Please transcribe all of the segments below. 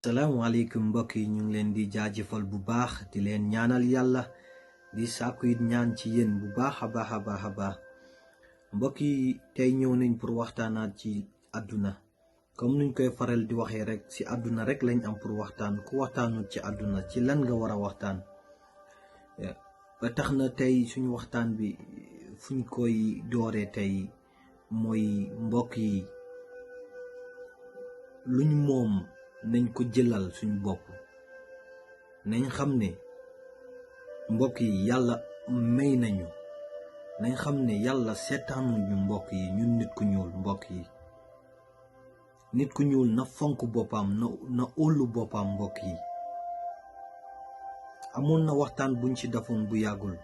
Assalamualaikum mbokk yi ñu ngi leen di jaajëfal bu baax di leen ñaanal yàlla di sàkku it ñaan ci yéen bu baax a baax mbokk yi tey ñëw nañ pour waxtaanaat ci àdduna comme nuñ koy faral di waxee rek ci àdduna rek lañ am pour waxtaan ku waxtaanut ci àdduna ci lan nga war a waxtaan ba tax na tey suñu waxtaan bi fuñ koy dooree tey mooy mbokk yi luñ moom nañ ko jëlal suñ bopp nañ xam ne mbokk yi yàlla may nañu nañ xam ne yàlla seetaanuñu mbokk yi ñun nit ku ñuul mbokk yi nit ku ñuul na fonk boppam na óolu boppam mbokk yi amoon na waxtaan buñ ci defoon bu yàggul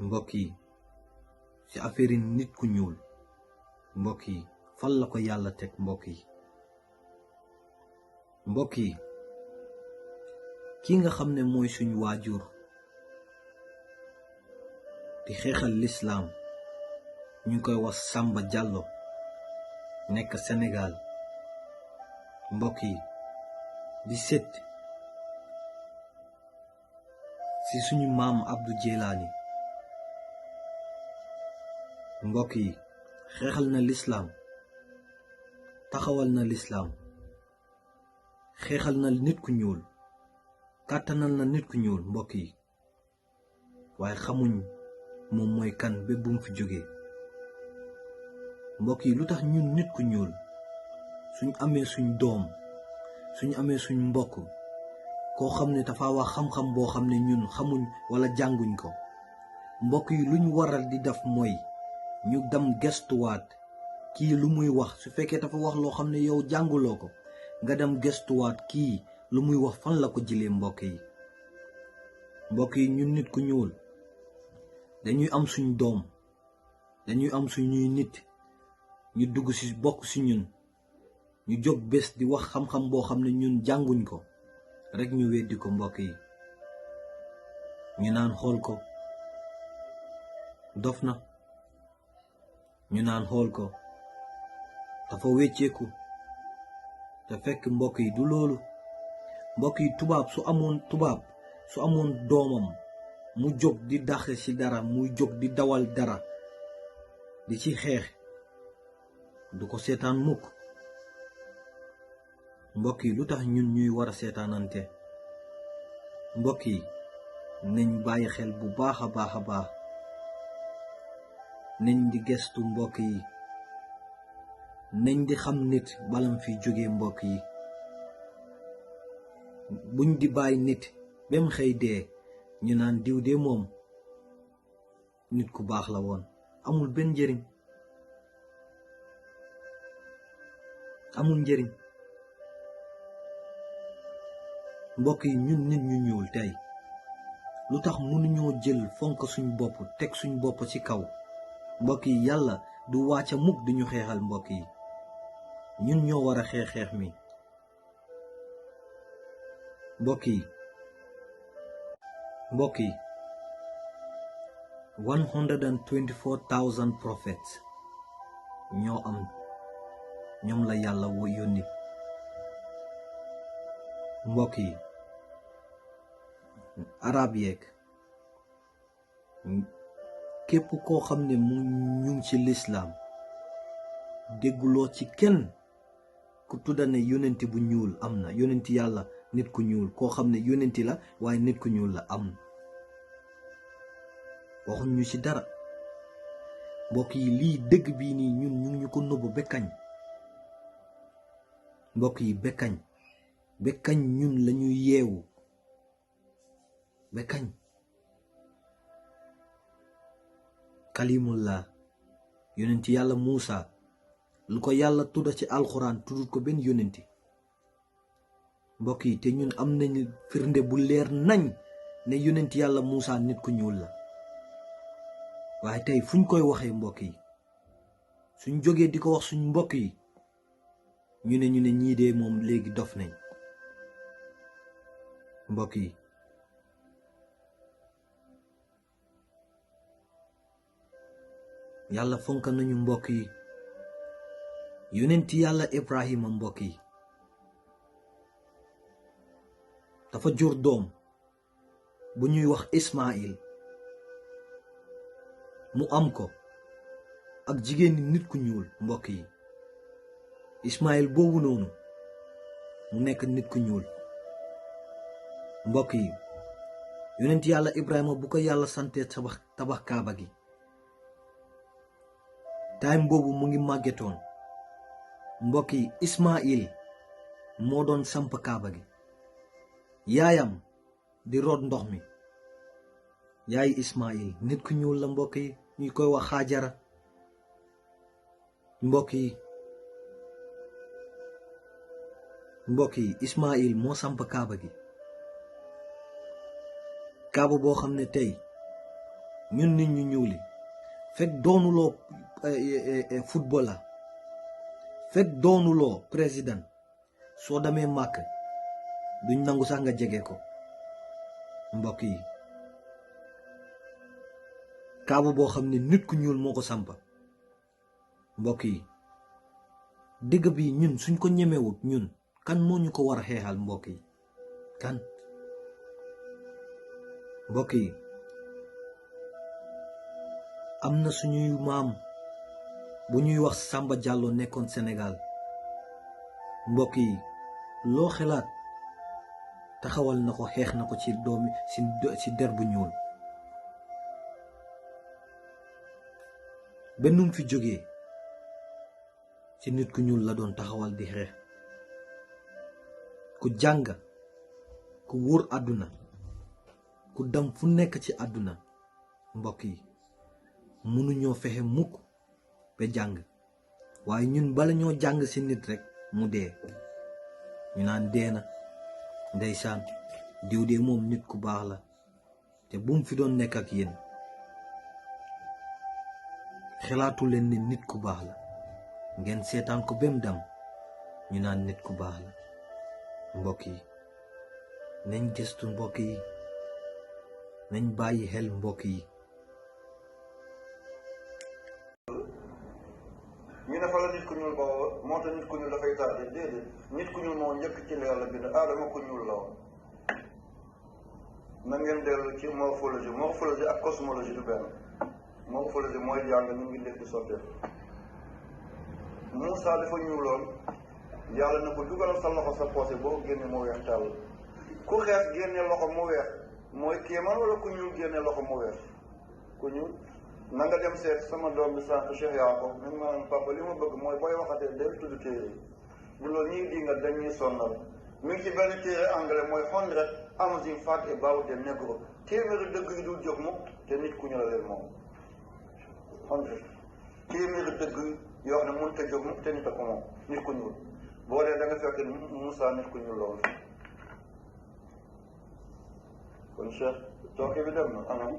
mbokk yi ci affaire nit ku ñuul mbokk yi fan la ko yàlla teg mbokk yi ki nga xam ne mooy suñu waajur di xeexal lislaam ñu koy wax Samba Diallo nekk Sénégal mbokk yi di sët ci suñu maam Abdou Jelaani mbokk yi xeexal na lislaam taxawal na lislaam xeexal na nit ku ñuul kàttanal na nit ku ñuul mbokk yi waaye xamuñ moom mooy kan ba bu mu fi jógee mbokk yi lu tax ñun nit ku ñuul suñ amee suñ doom suñ amee suñ mbokk koo xam ne dafa wax xam-xam boo xam ne ñun xamuñ wala jànguñ ko mbokk yi luñ waral di def mooy ñu dem gestuwaat kii lu muy wax su fekkee dafa wax loo xam ne yow jànguloo ko nga dem gestuwaat kii lu muy wax fan la ko jëlee mbokk yi ñun nit ku ñuul dañuy am suñ doom dañuy am suñuy nit ñu dugg ci bokk ci ñun ñu jóg bés di wax xam-xam boo xam ne ñun jànguñ ko rek ñu weddi ko mbokk yi ñu naan xool ko dof na ñu naan xool ko dafa wecceeku te fekk mbokk yi du loolu mbokk yi tubaab su amoon doomam mu jóg di daxe ci dara muy jóg di dawal dara di ci xeex du ko seetaan mukk mbokk yi lu tax ñun ñuy war a seetaanante mbokk yi nañ bàyyi xel bu baax a baax nañ di gestu mbokk yi nañ di xam nit balam fi jóge mbokk yi buñ di bàyyi nit bem xëy dee ñu naan diw de moom nit ku baax la woon amul benn njëriñ mbokk yi ñun nit ñu ñuul tey lu tax mënuñoo jël fonk suñ bopp teg suñ bopp ci kaw mbokk yi yàlla du wàcca mukk duñu xeexal mbokk yi ñun ñoo war a xeex mi mbokk yi 124,000 prophets ñoom la yàlla yónni mbokk yi arab yeeg képp koo xam ne ñu ngi ci lislaam dégguloo ci kenn ku tudda ne yonenti bu ñuul am na yonenti yàlla nit ku ñuul koo xam ne yonenti la waaye nit ku ñuul la am waxuñ ñu ci dara mbokk yi lii dëgg bii nii ñun ñu ngi ñu ko nëbb bekkañ mbokk yi bekkañ ñun lañuy yeewu bekkañ kalimullah yonenti yàlla Muusa lu ko yàlla tudda ci alxuraan tuddut ko benn yonenti mbokk yi te ñun am nañu firnde bu leer nañ ne yonenti yàlla Muusa nit ku ñuul la waaye tey fuñ koy waxee mbokk yi suñ jógee di ko wax suñ mbokk yi ñu ne ñii de moom léegi dof nañ mbokk yi yàlla fonk nañu mbokk yi yonenti yàlla Ibrahima mbokk yi dafa jur doom bu ñuy wax Ismaïl mu am ko ak jigéen ni nit ku ñuul mbokk yi. Ismaïl boobu noonu mu nekk nit ku ñuul mbokk yi. yonent yàlla Ibrahima bu ko yàlla sante tabax kaaba gi time boobu mu ngi màggetoon mbokk yi. Ismaïl moo doon samp kaaba gi, yaayam di root ndox mi. yaay Ismaïl nit ku ñuul la mbokk yi, ñu koy wax Xaajara mbokk yi. Ismaïl moo samp kaaba gi, kaaba boo xam ne tey ñun nit ñu ñuuli fekk doonuloo footballer, fekk doonuloo président, soo demee màkk duñ nangu sax nga jege ko mbokk yi. kaaba boo xam ne nit ku ñuul moo ko sampa mbokk yi. digg bi ñun suñ ko ñemewut ñun kan moo ñu ko war a xeexal mbokk yi, kan mbokk yi. am na suñuy maam bu ñuy wax Samba Diallo nekkoon Sénégal mbokk yi. loo xalaat taxawal na ko, xeex na ko ci doomi ci der bu ñuul. bennum fi jógee ci nit ku ñuul la doon taxawal di xeex. ku jàng, ku wóor àdduna, ku dem fu nekk ci àdduna mbokk yi. mënuñoo fexe mukk ba jàng, waaye ñun bala ñoo jàng ci nit rek mu dee ñu naan dee na ndeysaan, diw dee moom nit ku baax la, te bu mu fi doon nekk ak yéen xalaatu leen ni nit ku baax la, ngeen seetaan ko bem dem ñu naan nit ku baax la. mbokk yi nañ gëstu mbokk yi, nañ bàyyi xel mbokk yi. ñu ne fa la nit ku ñuul ba moo tax nit ku ñuul dafay tardé déedéet. nit ku ñuul moo njëkk ci la yàlla bind. aadama ku ñuul la woon. na ngeen dellu ci morphologie ak cosmologie du benn. morphologie mooy jàng ñu ngi def di soppeeku. Moussa dafa ñuuloon, yàlla na ko dugalal sa loxo sa poosé boo génne mu weex tàll. ku xees génne loxo mu weex mooy kéemaan, wala ku ñuul génne loxo mu weex? ku ñuul. na nga dem seet sama doom bi sànq Cheikh Yaako mi ngi ma naan papa li ma bëgg mooy booy waxatee del tudd téere yi bu loolu ñuy di nga dañuy sonnal. mi ngi ci benn téere anglais mooy 100 amazing fact about the negro. téeméeri dëgg yi dul jóg mukk te nit ku ñu la leen moom. 100 téeméeri dëgg yoo xam ne mënut a jóg mukk te nit a ko moom, nit ku ñuul. boo dee da nga fekk Moussa nit ku ñuul loolu. kon Cheikh tooke bi dem na anam